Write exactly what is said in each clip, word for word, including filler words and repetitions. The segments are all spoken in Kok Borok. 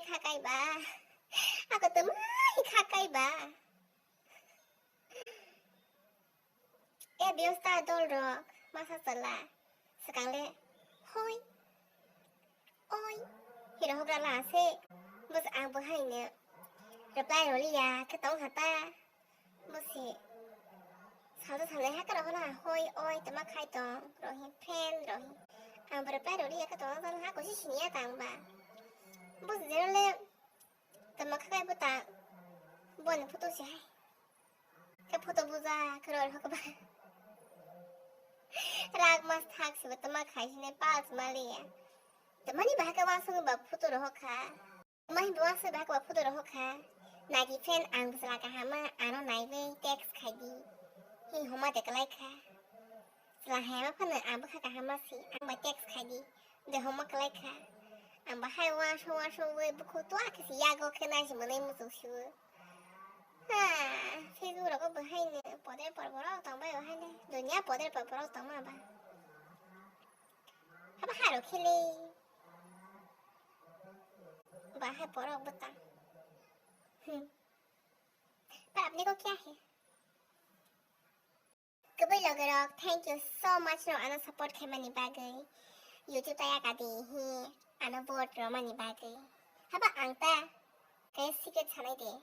Khakai ba. Ako tumai khakai ba. E biyos ta dol rok masa sala. Sekangle hoi. Oi. Hira hogra la se. Bus ang bo hai ne. Reply roliya khe tong hata. Busi. Salsa salai ha karo hola hoi oi tama khai tong rohi friend rohi. Ang bo reply roliya khe tong jala ha kusi siniya tang ba. Bus zero le tama khakai bo ta. Boni photo si hai. Khe photo buja khe roi rok ba. Rak mas thak si bo tama khai sini pals maliya. Tamani ba khe wasung ba photo rok kha. Mai bo aswk ba kwbang photo rok kha. Nagi fan ang bwsla kahama ano naiwi text khai di. Hi homa de kwlai kha. Chwla hayama phano ang bwkha kahama si ang bai text khai di. De homa kwlai kha. Ang bahai wansuk wansuk wi bukhuk tua khe si yago khe nai si mwnwi muchung si o. Ha, Facebook rogo bahai no poder por borok tong bai bahai le. Dunia poder por borok tong ma ba. Haba haro khele. Bahai borok bwtang. Hmm. Par apne ko kya hai? Kwbwi logerok, thank you so much no ano support khaimani bagwi. YouTube ta yakadi hi ano vote romani bagwi. Haba ang ta kaya secret sanai de.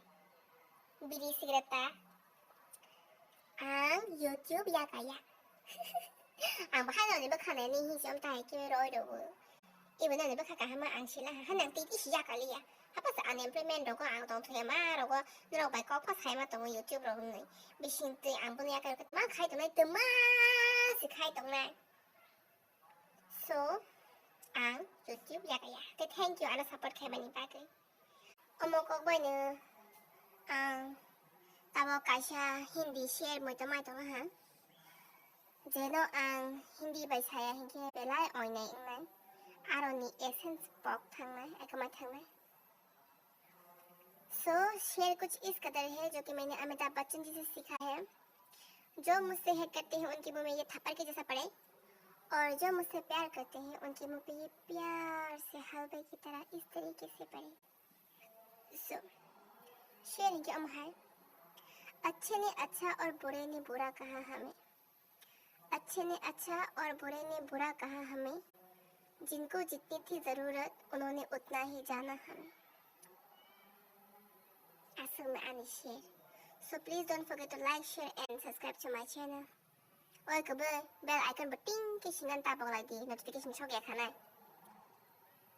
Biri secret ta. Ang YouTube yakaya. Ang bahai noni bwkha nani hi jom tai khe roi rw. Ibo nani bwkha kaham ma ang sila ha nang titi si yakaliya. Hapa sa unemployment rogo ang tong thuya ma rogo norok bai kok pa sai ma tongo YouTube rok nui. Bising twi ang boni yakarok ma khai tongnai tma si khai tongnai. So ang YouTube yakaya. Te thank you ano support khaimani bagwi. Omo kok bai no ang tabo kaisa Hindi share moi tongmai tongo ha. Jeno ang Hindi bai saya hinkhe belai oinai wngnai. Aroni essence pok thangnai, ekamai thangnai. So, शेर कुछ इस कदर है जो कि मैंने अमिताभ बच्चन जी से सीखा है। जो मुझसे हेट करते हैं उनके मुंह में ये थप्पड़ के जैसा पड़े, और जो मुझसे प्यार करते हैं उनके मुंह पे ये प्यार से हलवे की तरह इस तरीके से पड़े। So, शेर है कि अम है, अच्छे ने अच्छा और बुरे ने बुरा कहा हमें। अच्छे ने अच्छा और बुरे ने बुरा कहा हमें। जिनको जितनी थी जरूरत उन्होंने उतना ही जाना हमें। Aswk no ani share. So please don't forget to like, share and subscribe to my channel. Oi kwbwi bell icon bo ting khe sinan tabok lai di, notification sok ya khanai.